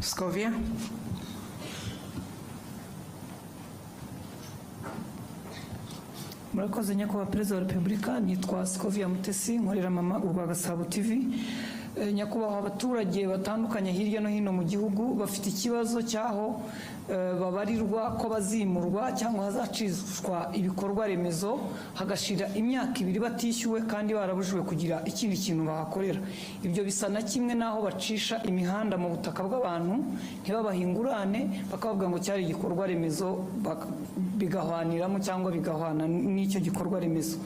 Scovia. Murakoze, Nyakubahwa Perezida wa Repubulika. Nitwa Scovia Mutesi, nkorera Mama Urwa Gasabo TV. Nyakubahwa, abaturage batandukanye hirya no hino mu gihugu bafite ikibazo cy'aho babarirwa ko bazimurwa cyangwa hazacishwa ibikorwa remezo, hagashira imyaka 2 batishyuwe kandi barabujijwe kugira ikindi kintu bahakorera. Ibyo bisa na kimwe n'aho bacisha imihanda mu butaka bw'abantu ntibabahe ingurane, bakabavuga ngo cyari igikorwa remezo, bigahwaniramo cyangwa bigahwana n'icyo gikorwa remezo.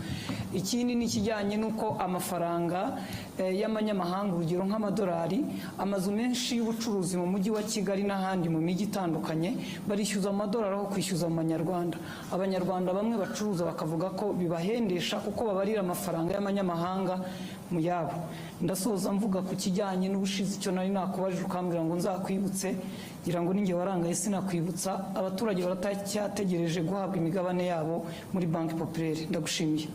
Ikindi ni ikijyanye n'uko amafaranga y'amanyamahanga, urugero nk'amadolari, amazu menshi y'ubucuruzi mu Mujyi wa Kigali n'ahandi mu mijyi itandukanye barishyuza amadolari aho kwishyuza mu manyarwanda. Abanyarwanda bamwe bacuruza bakavuga ko bibahendesha kuko babarira amafaranga y'amanyamahanga mu yabo. Ndasoza mvuga ku kijyanye n'ubushize, icyo nari nakubajije ukambwira ngo nzakwibutse, ngira ngo ninjye warangaye sinakwibutsa. Abaturage baracyategereje guhabwa imigabane yabo muri Banki Populaire. Ndagushimiye.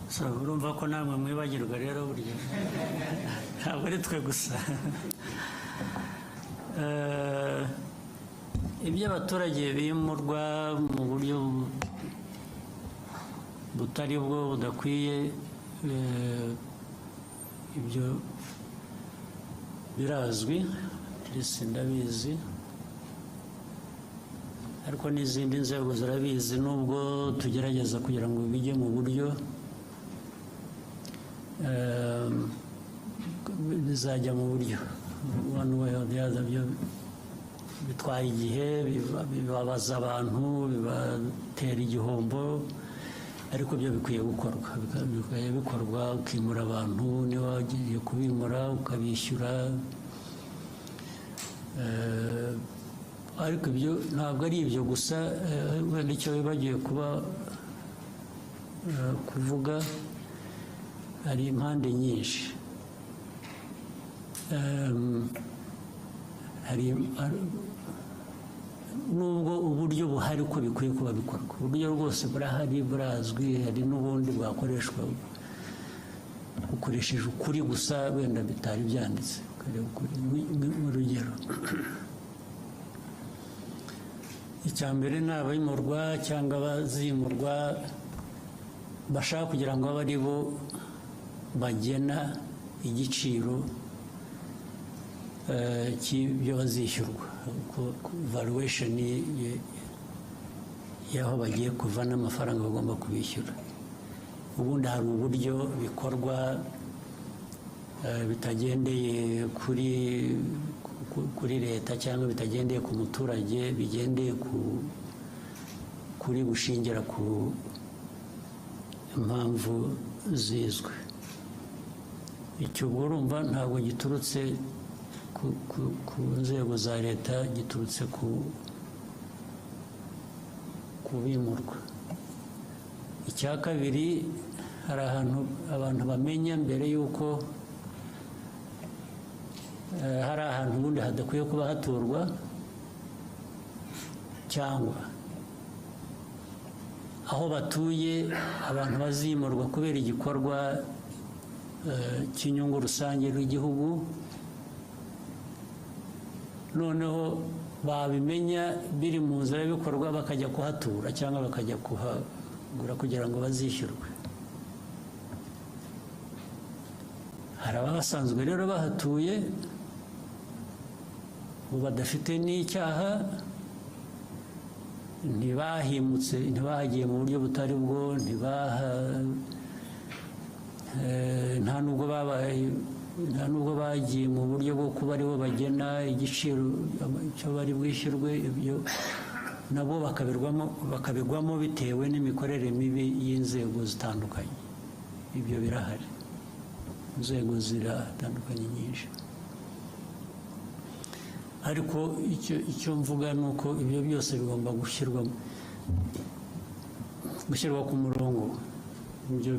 So, urumva ko namwe mwibagirwa rero, burya ntabwo ari twe gusa. Ibyo abaturage bimurwa mu buryo butari bwo, budakwiye, ibyo birazwi ndetse ndabizi, ariko n'izindi nzego zirabizi, nubwo tugerageza kugira ngo bijye mu buryo, bizajya mu buryo one way or the other. Byo bitwaye igihe, bibabaza abantu, bibatera igihombo, ariko byo bikwiye gukorwa. Bikwiye bikorwa, ukimura abantu, niba wagiye kubimura ukabishyura. Ariko ibyo ntabwo ari ibyo gusa. Wenda icyo wibagiwe kuba kuvuga, hari impande nyinshi. Hari nubwo uburyo buhari uko bikwiye kuba bikorwa, uburyo rwose burahari, burazwi, hari n'ubundi bwakoreshwa ukoresheje ukuri gusa, wenda bitari byanditse, ukareba ukuri. Urugero, icya mbere ni abimurwa cyangwa abazimurwa bashaka kugira ngo abe ari bo bagena igiciro cy'ibyo bazishyurwa, valuation y'aho bagiye kuva n'amafaranga bagomba kubishyura. Ubundi hari uburyo bikorwa bitagendeye kuri leta cyangwa bitagendeye ku muturage, bigendeye kuri gushingira ku impamvu zizwi. Icyo ubwo urumva ntabwo giturutse ku nzego za leta, giturutse ku bimurwa. Icya kabiri, hari ahantu abantu bamenya mbere y'uko hari ahantu ubundi hadakwiye kuba haturwa, cyangwa aho batuye abantu bazimurwa kubera igikorwa cy'inyungu rusange rw'igihugu. Noneho babimenya biri mu nzira y'ibikorwa, bakajya kuhatura cyangwa bakajya kuhagura kugira ngo bazishyurwe. Hari abasanzwe rero bahatuye ubu badafite n'icyaha, ntibahimutse, ntibahagiye mu buryo butari bwo, nta nubwo babaye, nta nubwo bagiye mu buryo bwo kuba aribo bagena igiciro icyo bari bwishyurwe. Ibyo nabo bakabigwamo bitewe n'imikorere mibi y'inzego zitandukanye. Ibyo birahari, inzego ziratandukanye nyinshi. Ariko icyo mvuga ni uko ibyo byose bigomba gushyirwa ku murongo. Ibyo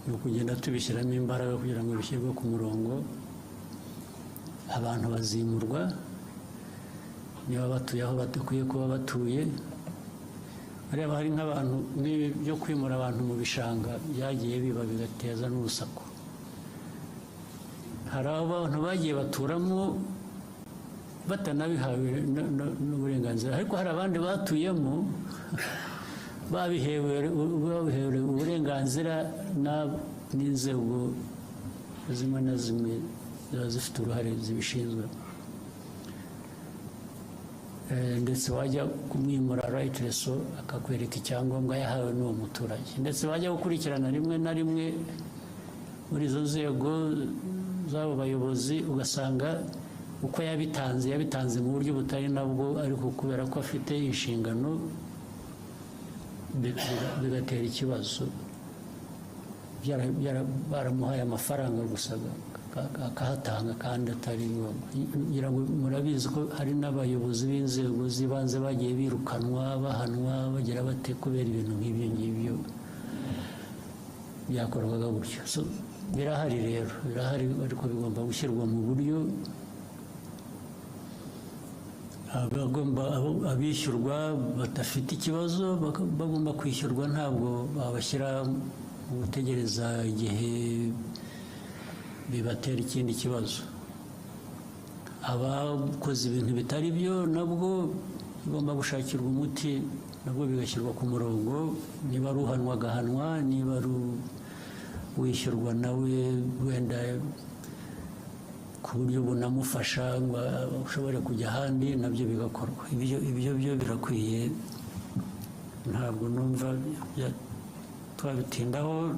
ni ukugenda tubishyiramo imbaraga kugira ngo bishyirwe ku murongo. Abantu bazimurwa niba batuye aho badakwiye kuba batuye. Reba, hari nk'abantu nk'ibi byo kwimura abantu mu bishanga byagiye biba bigateza n'urusaku. Hari abantu bagiye baturamo batanabihawe n'uburenganzira, ariko hari abandi batuyemo babiherewe uburenganzira n'inzego zimwe na zimwe ziba zifite uruhare zibishinzwe. Ndetse wajya kumwimura rightly so, akakwereka icyangombwa yahawe n'uwo muturage. Ndetse wajya gukurikirana rimwe na rimwe muri izo nzego z'abo bayobozi, ugasanga uko yabitanze, yabitanze mu buryo butari nabwo, ariko kubera ko afite inshingano bigatera ikibazo. Baramuhaye amafaranga gusa akahatanga kandi atari ngombwa. Ngira ngo murabizi ko hari n'abayobozi b'inzego z'ibanze bagiye birukanwa, bahanwa, bagira bate, kubera ibintu nk'ibyo ngibyo byakorwaga gutyo. So, birahari rero, birahari, ariko bigomba gushyirwa mu buryo. Abagomba abishyurwa badafite ikibazo bagomba kwishyurwa, ntabwo babashyira mu gutegereza igihe bibatera ikindi kibazo. Abakoze ibintu bitari byo nabwo bigomba gushakirwa umuti, nabwo bigashyirwa ku murongo. Niba ari uhanwa agahanwa, niba ari wishyurwa nawe wenda ku buryo bunamufasha ngo ashobore kujya ahandi, nabyo bigakorwa. Ibyo byo birakwiye, ntabwo numva twabitindaho.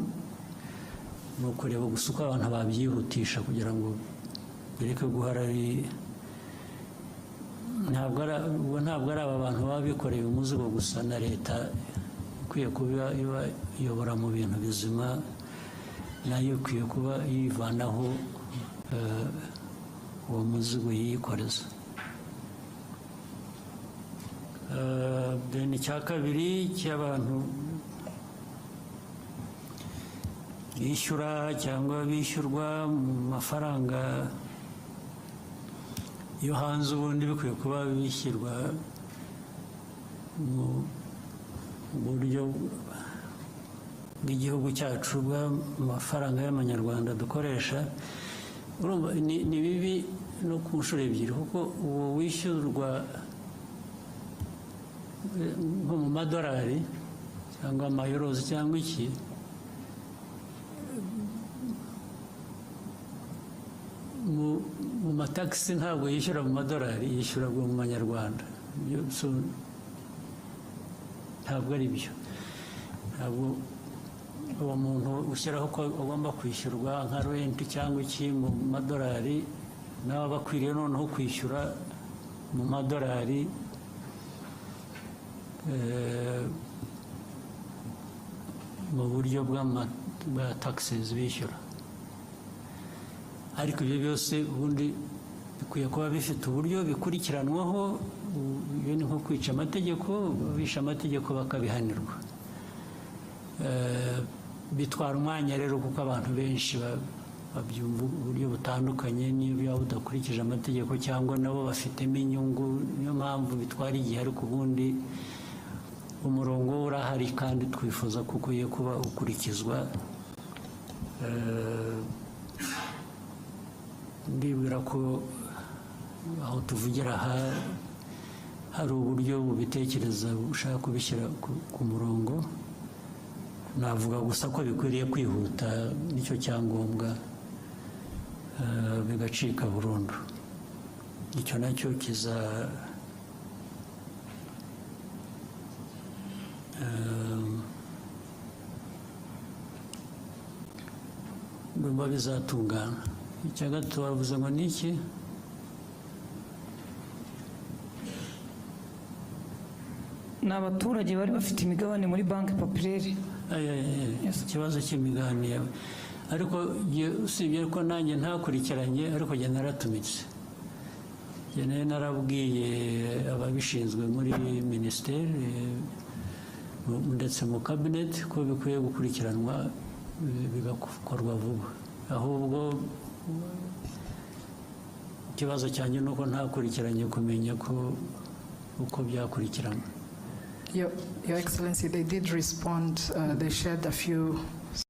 Ni ukureba gusa uko abantu babyihutisha kugira ngo bireke guhora ari ubwo ntabwo ari aba bantu baba bikoreye umuzigo gusa, na leta ikwiye kuba ibayobora mu bintu bizima, nayo ikwiye kuba yivanaho uwo muzigo yiyikoreza. Then icya kabiri cy'abantu bishyura cyangwa bishyurwa mu mafaranga yo hanze, ubundi bikwiye kuba bishyirwa mu buryo bw'igihugu cyacu bw'amafaranga y'amanyarwanda dukoresha. Urumva ni bibi no ku nshuro ebyiri, kuko uwo wishyurwa nko mu madolari cyangwa amayorozi cyangwa iki, mu matagisi ntabwo yishyura mu madolari, yishyura mu manyarwanda. So, ntabwo ari byo. Ntabwo uwo muntu ushyiraho ko agomba kwishyurwa nka rent cyangwa iki mu madolari, nawe aba akwiriye noneho kwishyura mu madolari mu buryo bwa taxes bishyura. Ariko ibyo byose ubundi bikwiye kuba bifite uburyo bikurikiranwaho. Ibyo ni nko kwica amategeko, bishe amategeko bakabihanirwa. Bitwara umwanya rero, kuko abantu benshi babyumva uburyo butandukanye, niyo byaba budakurikije amategeko cyangwa nabo bafitemo inyungu, niyo mpamvu bitwara igihe. Ariko ubundi umurongo urahari kandi twifuza ko ukwiye kuba ukurikizwa. Ndibwira ko aho tuvugira aha hari uburyo bubitekereza ushaka kubishyira ku murongo. Navuga gusa ko bikwiriye kwihuta, nicyo cyangombwa, bigacika burundu. Icyo nacyo kiza ndumva bizatungana. Icya gatatu bavuze ngo ni iki? Ni abaturage bari bafite imigabane muri Banque Populaire. Ay, ay, ay, Yes. ikibazo cy'imigabane yawe, ariko usibye ko nanjye ntakurikiranye, ariko jye naratumitse. Jye nari narabwiye ababishinzwe muri minisiteri ndetse mu kabineti ko bikwiye gukurikiranwa, bigakorwa vuba. Ahubwo ikibazo cyanjye ni uko ntakurikiranye kumenya ko uko byakurikiranwa. Your Excellency, they did respond. They shared a few